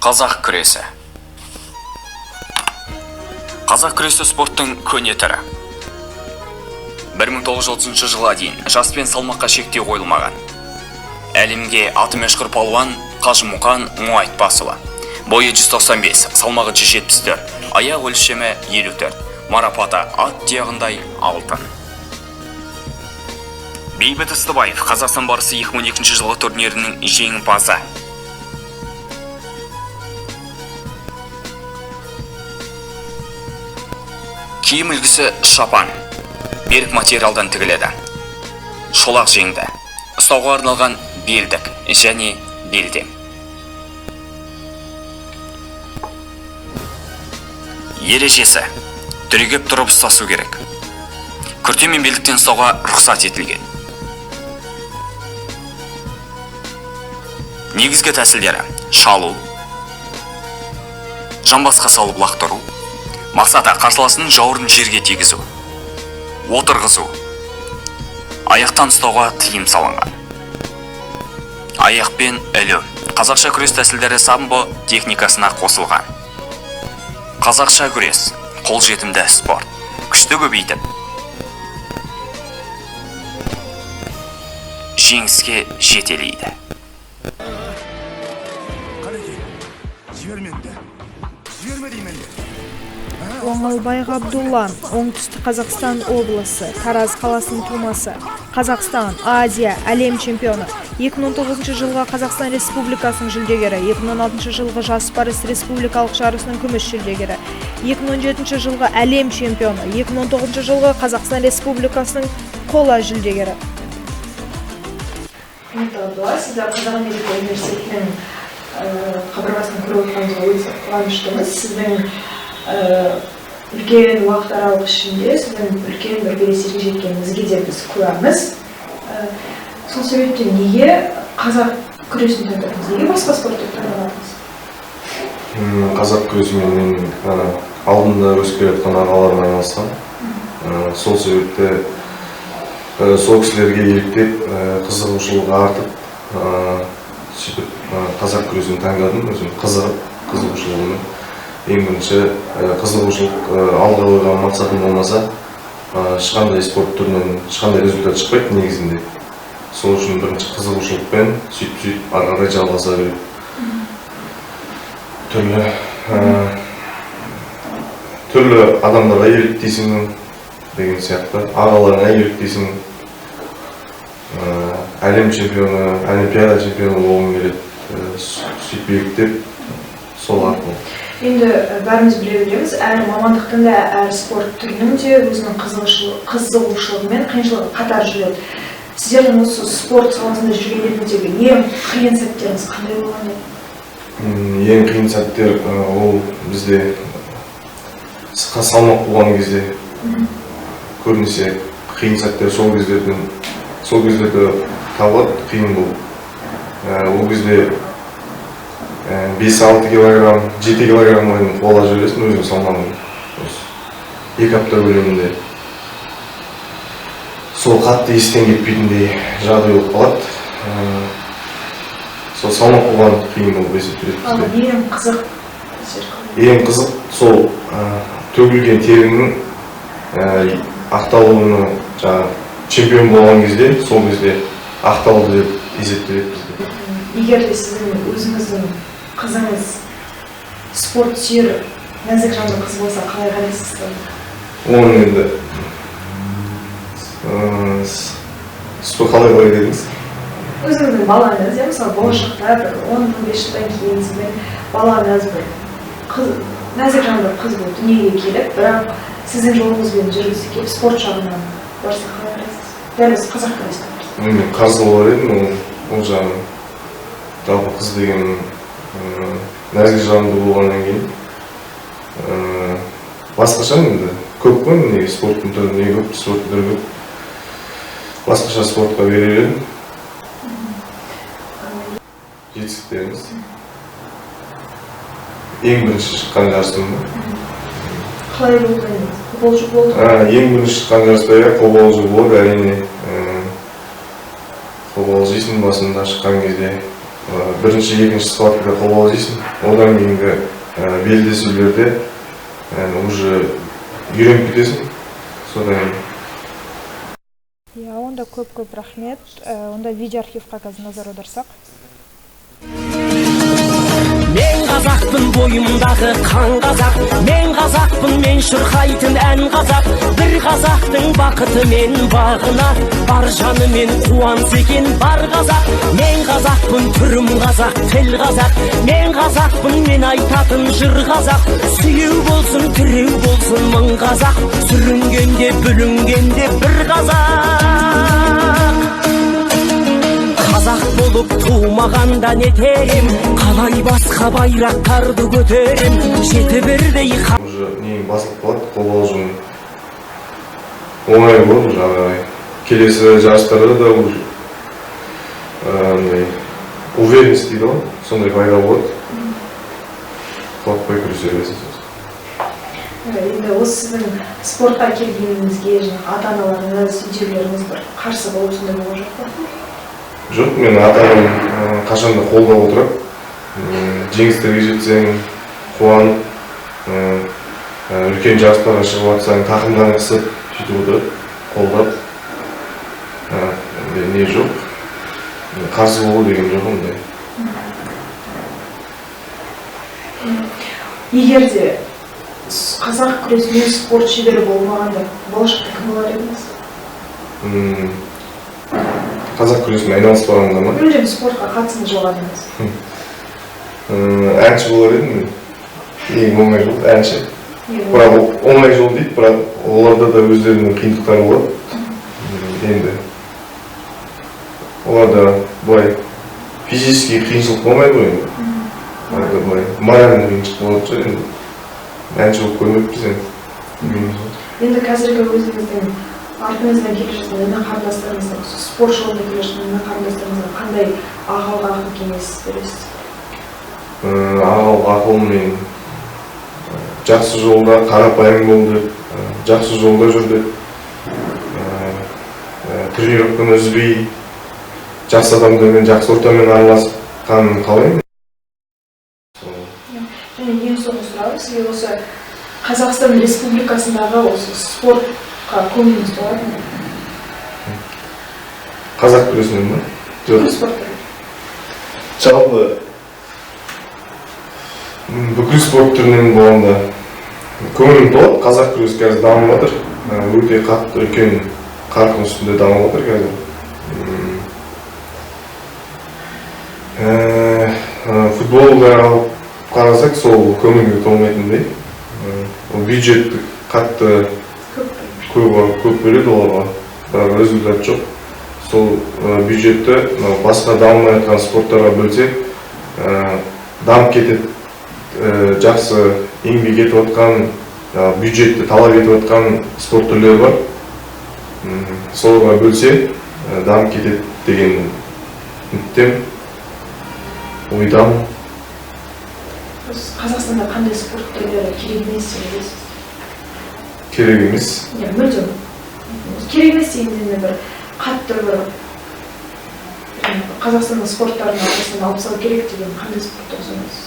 Қазақ күресі. Қазақ күресі спорттың көне түрі. 1930 жылға дейін жас пен салмаққа шектеу қойылмаған. Әлемге аты мәшһүр палуан Қажымұқан Мұңайтпасұлы. Бойы 195, салмағы 174, аяқ өлшемі 54, марапаты ат тұяғындай алтын. Бейбіт Ыстыбаев, Қазақстан барысы 2012 жылғы турнирінің жеңімпазы. Киім үлгісі шапан. Берік материалдан тігіледі. Шолақ жеңді. Ұстауға арналған белдік және белдем. Ережесі. Түрегеп тұрып ұстасу керек. Күрте мен белдіктен ұстауға рұқсат етілген. Негізгі тәсілдері: шалу, жамбасқа салып лақтыру, мақсаты қарсыласының жауырын жерге тигізу, отырғызу, аяқтан ұстауға тыйым салынған. Аяқпен ілу. Қазақша күрес тәсілдері самбо техникасына қосылған. Қазақша күрес қолжетімді спорт. Күшті көбейтіп, жеңіске жетелейді. Қанекей, жіберме енді, жіберме деймін енді. Оңалбай Ғабдулла, Оңтүстік Қазақстан облысы, Тараз қаласының тумасы, Қазақстан, Азия, әлем чемпионы, 2019 жылғы Қазақстан Республикасының жүлдегері, 2016 жылғы Жас барыс республикалық жарысының күміс жүлдегері, 2017 жылғы әлем чемпионы, 2019 жылғы Қазақстан Республикасының қола жүлдегері. Құрметті Абдулла, сізді Қазақ Америка университетінің қабырғасын көріп отырғанымызға өте қуаныштымыз. Сіздің үлкен уақыт аралық ішінде сіздің үлкен бір белестерге жеткеніңізге де біз куәміз. Сол себептен неге қазақ күресін таңдадыңыз? Неге басқа спорт түрін таңдамадыңыз? Қазақ күресімен мен алдында өсіп келе жатқан ағаларым айналысқан. Сол себепті сол кісілерге еліктеп, қызығушылығы артып, сөйтіп қазақ күресін таңдадым өзім қызығып, қызығушылығыммен. Ең бірінші қызығушылық, алға қойған мақсатым болмаса, ешқандай спорт түрінен ешқандай результат шықпайды негізінде. Сол үшін бірінші қызығушылықпен сөйтіп сөйтіп ары қарай жалғаса береді. Түрлі адамдарға еліктейсің деген сияқты, ағаларыңа еліктейсің. Әлем чемпионы, олимпиада чемпионы болғым келеді. Сөйтіп еліктеп сол арқылы. Енді бәріміз біле береміз, әр мамандықтың да, әр спорт түрінің де өзінің қызығушылығы мен қиыншылығы қатар жүреді. Сіздердің осы спорт саласында жүргендеріңіздегі ең қиын сәттеріңіз қандай болған еді? Ең қиын сәттер, ол бізде салмақ қуған кезде көбінесе қиын сәттер сол кездерде табылады қиын болып. Ол кезде 5-6 килограмм, 7 килограммға дейін қуалап жібересің өзің салмағың осы 2 апта көлемінде. Сол қатты естен кетпейтіндей жағдай болып қалады. Сол салмақ қуған қиын болып есептеледі Ал бізде. ең қызық жер қандай? Ең қызық сол, төгілген терінің ақталуына, жаңағы чемпион болған кезде, сол кезде ақталды деп есептеледі бізде. Егер де сіздің өзіңіздің қызыңыз спорт сүйер, нәзік жанды қыз болса, қалай қарайсыз соған? Оның енді, қалай қалай дедіңіз? Өзіңіздің балаңыз, иә, мысалы, болашақта бір 10-15 жылдан кейін сіздің балаңыз бір қыз, нәзік жанды қыз болып дүниеге келіп, бірақ сіздің жолыңызбен жүргісі келіп, спорт жағынан барса, қалай қарайсыз? Дәл осы қазақ күресіне барса. Мен қарсы болар едім ол жағынан. Жалпы қыз деген нәзік жанды болғаннан кейін, басқаша енді көп қой негізі спорттың түрі, не көп, спорттың түрі көп. Басқаша спортқа берер едім. Жетістіктеріміз. Ең бірінші шыққан жарысым ба? Қалай болды енді? Қобалжу болды ма? Ең бірінші шыққан жарыста, иә, қобалжу болды, әрине. Қобалжисың басында шыққан кезде. Бірінші, екінші схваткада қобалжисың, одан кейінгі белдесулерде уже үйреніп кетесің содан. Иә, онда көп көп рахмет. Онда видеоархивқа қазір назар аударсақ. Мен қазақпын, бойымдағы қан қазақ. Мен қазақпын, мен шырқайтын ән қазақ. Бір қазақтың бақыты мен бағына бар жанымен қуанса екен бар қазақ. Мен қазақпын, түрім қазақ, тіл қазақ. Мен қазақпын, мен айтатын жыр қазақ. Сүйеу болсын, тіреу болсын мың қазақ, сүрінгенде, бүлінгенде бір қазақ. Қазақ болып тумағанда нетем, қалай басқа байрақтарды көтерем, жеті бірдей Уже нең басылып қалады, қобалжуың оңай болады уже ары қарай. Келесі жарыстарда да уже андай уверенность дейді ғой, сондай пайда болады, қорықпай күресе бересің сосын. Енді осы сіздің спортқа келгеніңізге жаңағы ата аналарыңыз, үйдегілеріңіз бір қарсы болып, сондай болған жоқ па? Жоқ, мен ата анам қашанда қолдап отырады. Жеңістерге жетсең қуанып, үлкен жарыстарға шығып жатсаң, тақымдан қысып, сөйтіп отырады, қолдап. Ондай не жоқ, қарсы болу деген жоқ ондай. Егер де қазақ күресінен спорт шебері болмағанда, болашақта кім болар едіңіз? Қазақ күресімен айналыспағанда ма? Мүлдем спортқа қатысыңыз жоқ адамыз. Әнші болар едім мен. Ең оңай жол әнші. Не? Бірақ ол оңай жол дейді, бірақ оларда да өздерінің қиындықтары болады. Енді оларда былай физический қиыншылық болмайды ғой, енді оларда былай моральный қиыншылық болады шығар. Енді әнші болып көрмеппіз енді, білмейміз ғой. Енді қазіргі өзіңіздің артыңыздан келе жатқан іні қарындастарыңызға, осы спорт жолында келе жатқан іні қарындастарыңызға қандай ағалық ақыл кеңес бересіз? Ағалық ақылмен жақсы жолда қарапайым бол деп, жақсы жолда жүр деп, тренировканы үзбей, жақсы адамдармен, жақсы ортамен араласқанын қалаймын. Сол. Және ең соңғы сұрағым сізге: осы Қазақстан Республикасындағы осы спортқа көңіліңіз толады ма? Қазақ күресінен ба? Жоқ. Бүкіл спорт түрі. Жалпы бүкіл спорт түрінен болғанда көңілім толады. Қазақ күресі қазір дамып жатыр, өте қатты үлкен қарқын үстінде дамып жатыр қазір. Футболды алып қарасақ, сол көңілге толмайтындай. Ол бюджетті қатты көп. Көп көп бөледі оларға, бірақ результат жоқ. Сол бюджетті мынау басқа дамымай жатқан спорттарға бөлсе, дамып кетеді. Жақсы еңбек етіп жатқан, бюджетті талап етіп жатқан спорт түрлері бар. Соларға бөлсе, дамып кетеді деген үміттемін, ойдамын. Осы Қазақстанда қандай спорт түрлері керек емес деп ойлайсыз? Керек емес? Иә, мүлдем керек емес дегенде, бір қатты бір Қазақстанның спорттарының арасынан алып тастау керек деген қандай спорт түрі санайсыз?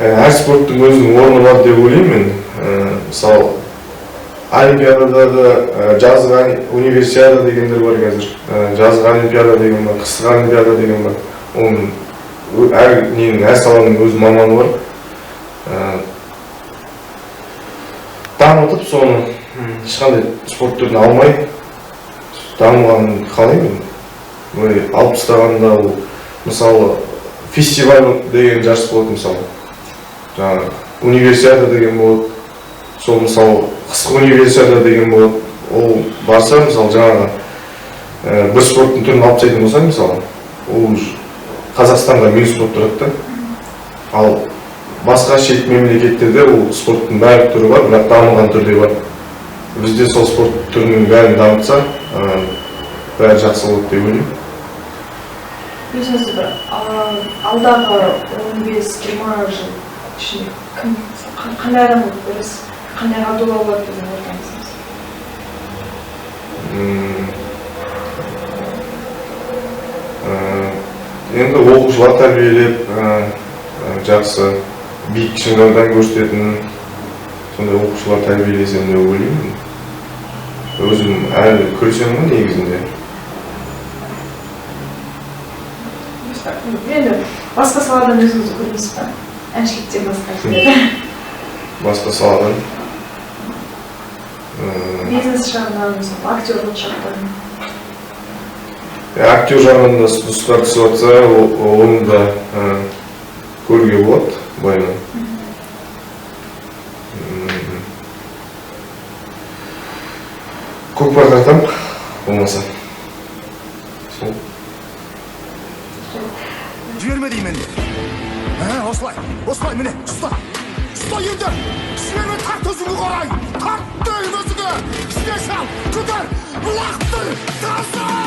Әр спорттың өзінің орны бар деп ойлаймын мен. Мысалы, олимпиадада да жазғы универсиада дегендер бар қазір. Жазғы олимпиада деген бар, қысқы олимпиада деген бар. Оның әр ненің, әр саланың өз маманы бар. Дамытып соны, ешқандай спорт түрін алмай дамығанын қалаймын. Былай алып тастағанда, ол мысалы фестиваль деген жарыс болады, мысалы жаңағы универсиада деген болады, сол мысалы қысқы универсиада деген болады. Ол барса, мысалы, жаңағы бір спорттың түрін алып тастайтын болсаң, мысалы, ол уже Қазақстанға минус болып тұрады да. Ал басқа шет мемлекеттерде ол спорттың барлық түрі бар, бірақ дамыған түрде бар. Бізде сол спорт түрінің бәрін дамытса, бәрі жақсы болады деп ойлаймын. Өзіңізді бір алдағы 15-20 жыл ішінде кім, қандай адам болып көресіз, қандай Ғабдулла болады деген ортаңызда? Енді оқушылар тәрбиелеп, жақсы биік шыңдардан көрсететін сондай оқушылар тәрбиелесем деп ойлаймын. Өзім әлі күресемін ғой негізінде. Енді басқа саладан өзіңізді көрмейсіз ба, әншіліктен басқа жерде? Басқа саладан Бизнес жағынан, мысалы, актерлық жақтан. Актер жағынан да ұсыныстар түсіп жатса, оны да көруге болады былайынан. Көкпар тартамын болмаса, сол. Жіберме деймін енді. Ә, осылай, осылай, міне, ұста, ұста енді. Жіберме, тарт өзіңе қарай, тарт деймін өзіңе. Ішке сал, көтер, лақтыр, таза.